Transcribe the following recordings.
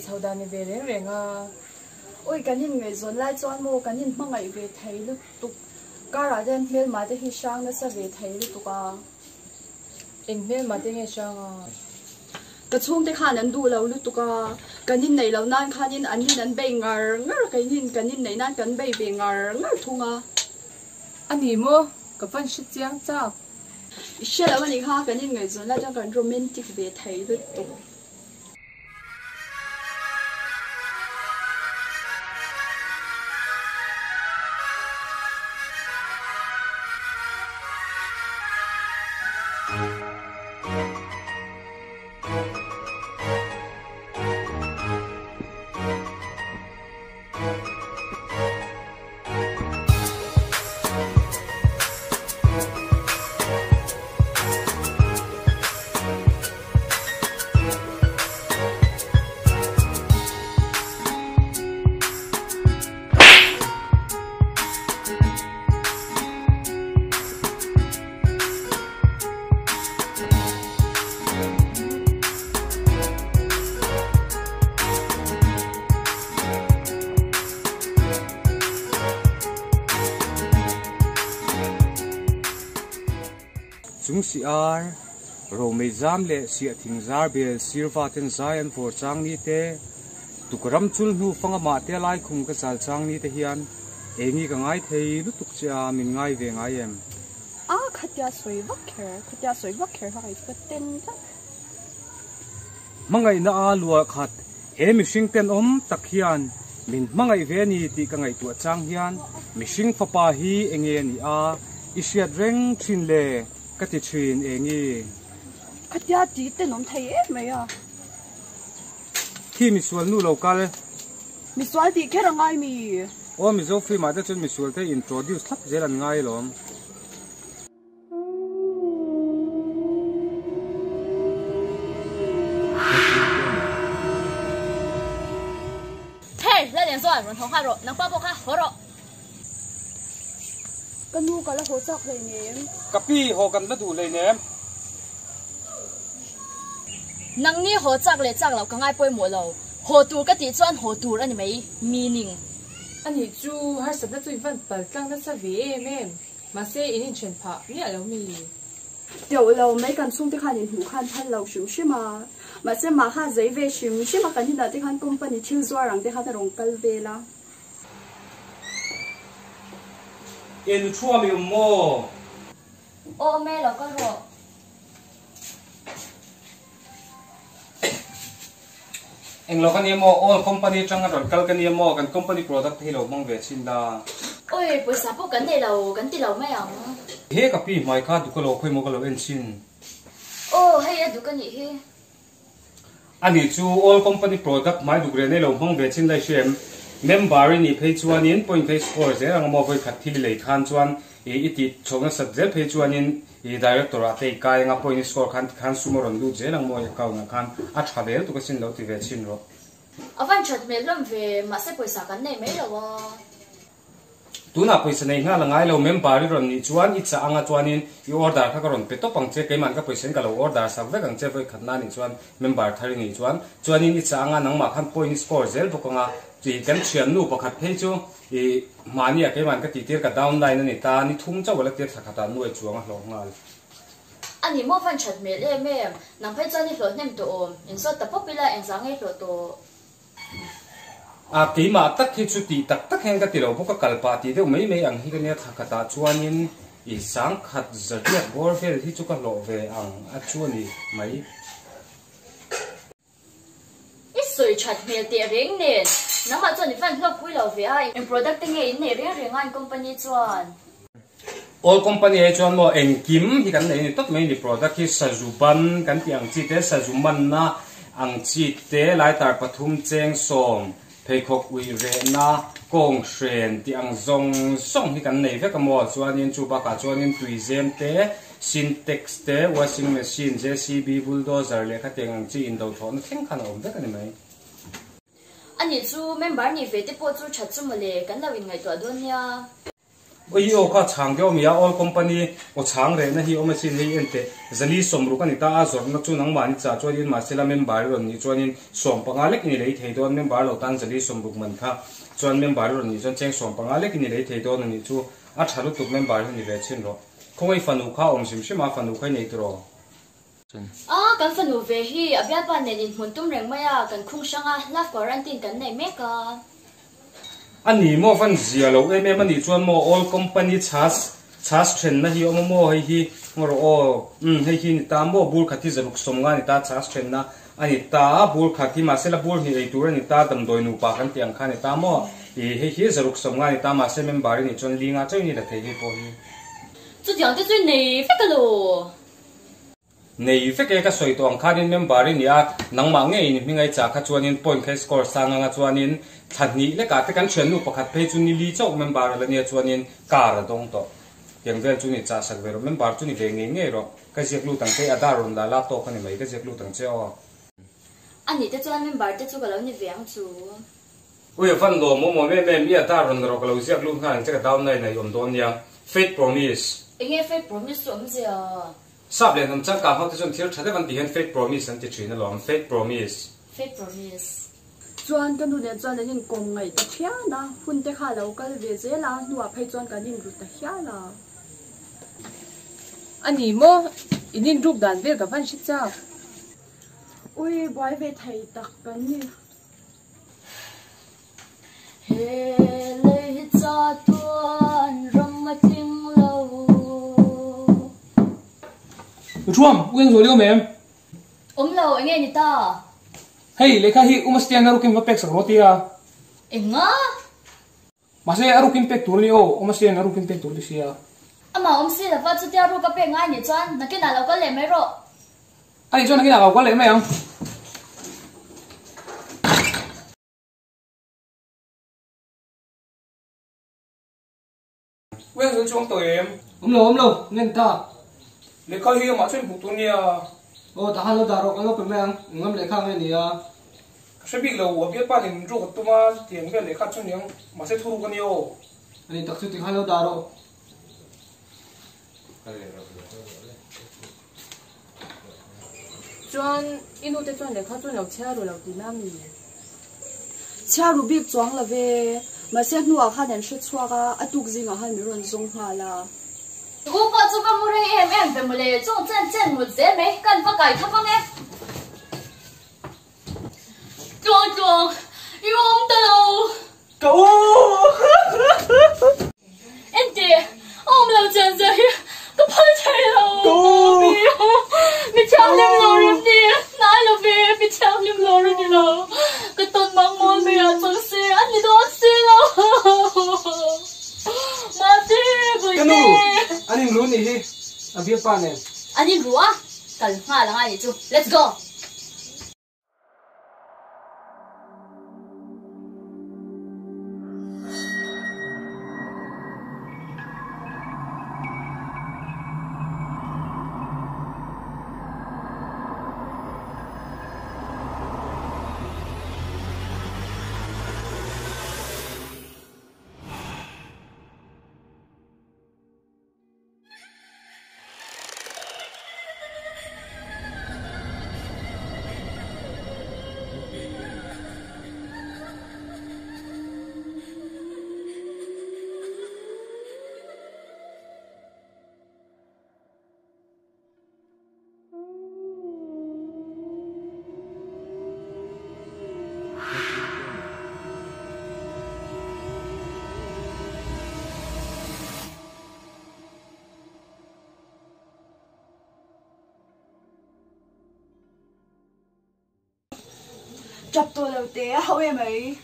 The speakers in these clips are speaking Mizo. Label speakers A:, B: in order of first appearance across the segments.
A: neih chho dan ni ve reng reng a.
B: Ui kan in ngaihzawn lai chuan maw kan in hmangaih ve thei lutuk. Karah te hian hmelma te hi hrang nasa ve thei lutuk a.
A: Eng hmelma te nge hrang a?
B: Ka chhungte khan an duh lo lutuk a, kan inneih loh nan khanin an in an bei ngar ngar a, keinin kan inneih nan kan bei ve ngar ngar thung a.
A: A ni maw? Ka van hre chiang chak.
B: I hre lo a nih kha, kan inngaihzawn lai chuan kan romantic ve thei lutuk.
C: Chung si ar, romei zam leh siah thing zar bel sirva ten zai an vawr chang ni te, tukram chul hnu fanga mah te lai khum ka zal chang ni te hian Engi ka ngai thei lutuk che a, min ngai ve ngai em?
B: A, khatia sawi vak kher, khatia sawi vak kher kha kei chu ka ten tlat.
C: Hmangaihna a luah khat, he mihring tenawm tak hian min hmangaih ve a ni tih ka ngaihtuah chang hian mihring fapa hi enge a nih a, i hriat reng thin le ka ti thin Engi.
B: Khatia ti tenawm thei em mai a.
C: Khi misual nu lo kal.
B: Misual tih kher a ngai mi?
C: Aw Mizo film ah te chuan misual te introduce thlap zel an ngai alawm.
D: Hey, Lallian chuan rawn haw nghal rawh, nangpa pawh kha haw rawh.
B: Ka nu ka la haw chak hleinem.
C: Ka pi haw kan la duh hleinem.
D: Nangni haw chak leh chak loh ka ngai pawimawh lo. Haw tur ka tih chuan haw tur a ni mai. Meaning.
A: Anih chu, harsatna chu i van pal tlang nasa ve em em. Mahse, in inthen phah miah lo mi?
B: Teuh lo mai, kan chhungte khan inhmuh khan phal lo hrim hrim a. Mahse, mah kha zei ve hrim hrim a, kan inah te khan company thil zuar ang te khan a rawn kal vel a.
C: E nu thuam i awm maw?
D: Aw awm e, lo kal rawh.
C: Englo ka nia maw? All company atanga rawn kal ka nia maw? Kan company product te hi lo hmang ve chhin la.
D: Oi, pawisa pawh kan nei lo, kan ti lo mai ang.
C: He ka pi hmai kha duk a lo khawi maw ka lo en chhin.
D: Aw, hei a duk a nih hi.
C: Ani chu all company product hmai duk reh nei lo hmang ve chin lai hria em? Member i nih phei chuanin point phei score zel ang amaw vawi khat thil i lei khan chuan i i tih chho nasat zel phei chuanin i director ah te i kai anga point i score khan tikhan sum a rawn lut zel ang maw i account ah khan a tha vel tuk asin lo ti ve chhin rawh.
D: A van that hmel hlawm ve, mahse pawisa kan nei mai lo a.
C: Tunah pawisa nei nghal a ngai lo, member i rawn nih chuan i chah anga chuanin i order kha ka rawn pe tawp ang che, keiman ka pawisa in ka lo order sak vek ang che vawi khat na nih chuan member thar i nih chuan, chuanin i chah anga nangmah khan point i score zel bawk anga, i kan thiannu pakhat phei chu i mahnia keiman ka tihtir ka downline a ni ta, ni thum chauh a la tir thla khatah nuai chuang a hlawh nghal.
D: A ni maw van that hmel em em, nang phei chuan i hlawh hnem tawh awm, insawt ta pawp ila engzah nge i hlawh tawh?
C: A keimah tak hi chu tih tak tak hian ka ti lo bawk a, kal pah tih deuh mai mai ang hi ka nia, thla khatah chuanin i sangkhat zariat bawr vel hi chu ka hlawh ve ang a chu a ni mai.
D: I sawi that hmel teh reng nen, nangmah chuan i van hlawk pui lo ve a, eng product te nge in neih reng reng a in company chuan?
C: All company ah hi chuan maw engkim hi kan nei a ni tawp mai a ni, product hi sazu ban kan tih ang chi te, sazu manna ang chi te, lighter pathum cheng sawm, pheikhawk uih rehna, kawng hren tih ang zawng zawng hi kan nei vek a maw, chuanin chu bakah chuanin tuizem te, sintex te, washing machine, JCB, bulldozer leh khatiang ang chi indo thlawhna thleng khan a awm vek a ni mai.
D: Anih chu member nih ve te pawh chu that chu mawle, kan lo inngaihtuah dawn nia.
C: Oi i aw kha chhang deuh ami a, all company aw chhang rehna hi awm asin hei enteh zali sawmruk a ni ta a, zawrhna chu nangmahni chah chuanin mahsela member i rawn nih chuanin 15 lek in i lei thei dawn, member lo tan zali sawmruk man kha chuan member i rawn nih chuan cheng 15 lek in i lei thei dawn a nih chu a tha lutuk member hi ni ve chhin rawh. Khawngaih fanu kha awm hrim hrim a, fanu kha i nei tiraw?
D: A, kan fanu ve hi a bialpa nen inhmun tum reng mai a, kan khung hrang a, love quarantine kan nei mek a.
C: A ni maw van zia lo em em a nih chuan maw all company chhas chhas thenna hi awm a maw hei hi ngaw rawh aw umm hei hi ni ta maw bur khat hi zaruk sawmnga a ni ta chhas thenna a ni ta bur khat hi mahse la bur hnih ei tur a ni ta damdawi nupa kan tih ang kha a ni ta maw ih hei hi zaruk sawmnga a ni ta mahse member i nih chuan linga chauhin i la thei hei pawh hi.
D: Chutiang te chu i nei vek a lo.
C: Nei vek e ka sawi tawh ang khanin member i nia, nangmah ngei in hming ai chah kha chuanin point kha i score sang anga chuanin thla hnih lekah te kan thiannu pakhat phei chu ni li chauh member a la nia chuanin car a dawng tawh. Tiang vel chu ni chah sak ve rawh, member chu ni ve ngei ngei rawh, ka ziak lut ang che i Aadhaar rawn la la tawk a ni mai ka ziak lut ang che aw.
D: A nih te chuan member te chu ka lo ni ve ang chu.
C: Ui a van lawm awm awm em em, i Aadhaar rawn la rawh ka lo ziak lut nghal ang che ka downline a i awm dawn nia. Faith promise.
D: Enge faith promise chu awmzia?
C: Sap leh hnam changkang ho te chuan thil tha deuh an tih hian faith promise an ti thin alawm, faith promise.
D: Faith promise.
B: Chuan ka nu nen chuan an inkawm ngaih ta thian a, hun te kha a lo kal ve zel a, hnuah phei chuan kan inru ta hial a.
A: A ni maw? In inruk dan vel ka van hre chak.
B: Ui, buai ve thei tak kan ni.
D: He lei cha tuan ram a tling lo.
E: Ruam, u eng zual i awm em?
D: Awm lo, enge ni ta?
E: Hei, lehkha hi U Mastian a rukin va pek sak rawh tia.
D: Enga?
E: Mahse, a rukin pek tur a ni aw, U Mastian a rukin pek tur ti sia.
D: Amah awm si lova chutia ruk a pek ngai nih chuan nakinah lo kal leh mai rawh.
E: A nih chuan nakinah ka lo kal leh mai ang. Wen zul chuang tawh em? Awm lo, awm lo, ngen ta. Lehkha hi amah chuan hmuh tur nia. Aw, tah khan lo dah rawh, kan lo pe mai ang. Englam lehkha nge ni a? Ka hre bik lo, a bialpa nen min ruk a tum a, chutiang vel lehkha chu niang, mahse thuruk a ni aw. A ni tak chu tikhan lo dah rawh.
A: Chuan i nute chuan lehkha chuan lo chhiar ru lo tihna a mi?
B: Chhiar ru bik chuang lo ve, mahse hnuah khan an hre chhuak a, a tuk zingah khan min rawn zawng nghal a.
D: U pawh chu va mu rei em em ve mawle, chung chen chen mut zel mai, kan va kai thap ang e. Tluang tluang, i awm ta lo.
E: Ka u!
D: Enteh, a awm lo chian zia hi ka phal thei lo.
E: Ka u!
D: Mi thianghlim lo rem ni, hnai lo ve, mi thianghlim lo ri ni lo. Ka tawn mang mawl mai ah chawlh se, a ni dawn si lo. Mate,
E: Bawihte. Ka nu, an inru nih hi, a bialpa nen.
D: An inru a, kal nghal ang a nih chu. Let's go!
B: Tap tawh lo te a hauh em ai.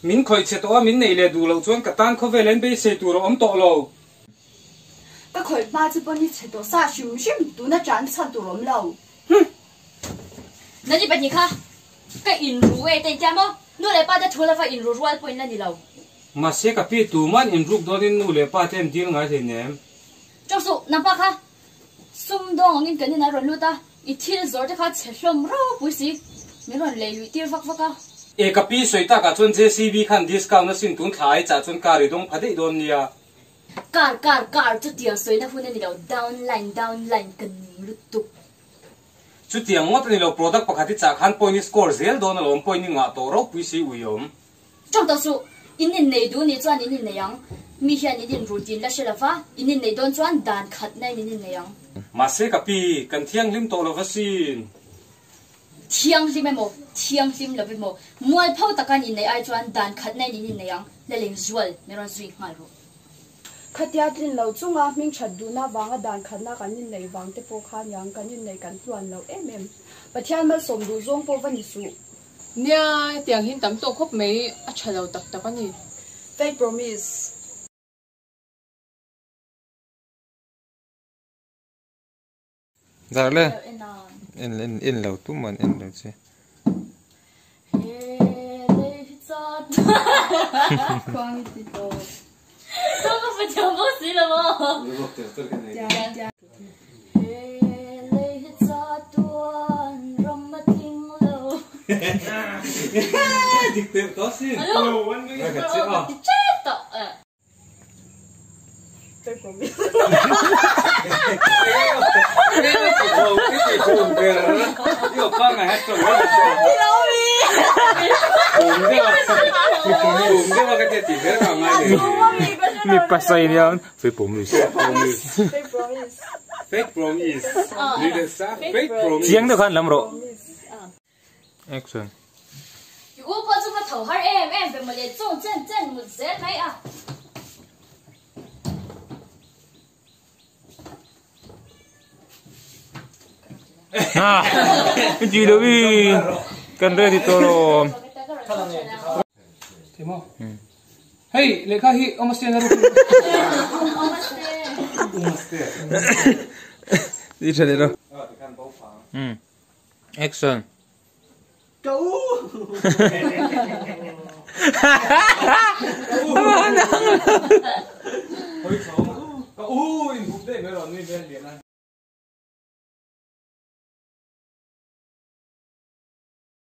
C: Min khawih chhe tawh a, min neih leh duh loh chuan ka tan khawvel en beisei tur a awm tawh lo.
B: Ka khawih hma chu pawn i chhe tawh sa hrim hrim, tuna tan chhan tur awm lo.
D: Hum! Nani pahnih kha ka inru e te intia maw? Nu leh pa te thu lova inru rual pawh in la ni lo.
C: Mahse ka pi tuman inruk dawnin nu leh pa te an dil ngai hleinem.
D: Chawk suh, nangpa kha sumdawng angin kan inah rawn lut a, i thil zawr te kha chhe hlawm ropui si, min rawn lei luih tir vak vak a.
C: E ka pi sawi takah chuan JCB khan discount a sin tun thla ai chah chuan car i dawng pha daih dawn nia.
D: Car car car chutiang sawina hun a ni lo, down line down line ka ning lutuk.
C: Chutiang ngawt a ni lo, product pakhat i chah khan point i score zel dawn alawm, point i ngah tawh ropui si ui awm.
D: Tawng tawh suh, in innei duh nih chuan in innei ang, mi hian in inru tin la hre lova, in inneih dawn chuan dan khat na in in innei ang.
C: Mahse ka pi, kan thianghlim tawh lova sin.
D: Thianghlim emaw, thianghlim lo emaw, mualpho taka an inneih ai chuan dan khat na in in innei ang, Laleng Zual, min rawn zui nghal rawh.
B: Khatia tlin lo chunga hming that duhna vanga dan khatna kan inneih vang te pawh kha niang kan inneih kan tluan lo em em. Pathian malsawm duh zawng pawh va ni suh.
A: Nia, hetiang hi tam tawh khawp mai, a tha lo tak tak a ni.
B: Fake promise.
F: Dar le en en en lo tum an en lo che. Mi pasai nian fake promise
C: fake promise fake promise
F: chiang deuh khan lam rawh action
D: I u pawh chu va tho har em em ve mawle chung chen chen mut zel mai a.
F: Ha ti lo i kan ready tawh lo.
E: Thei maw? Hei lehkha hi awm asin a ruk.
F: Umaste. Ti tha leh rawh. Action.
E: Ka u.
C: Ka u in hup daih mai rawh nui hmel lian a.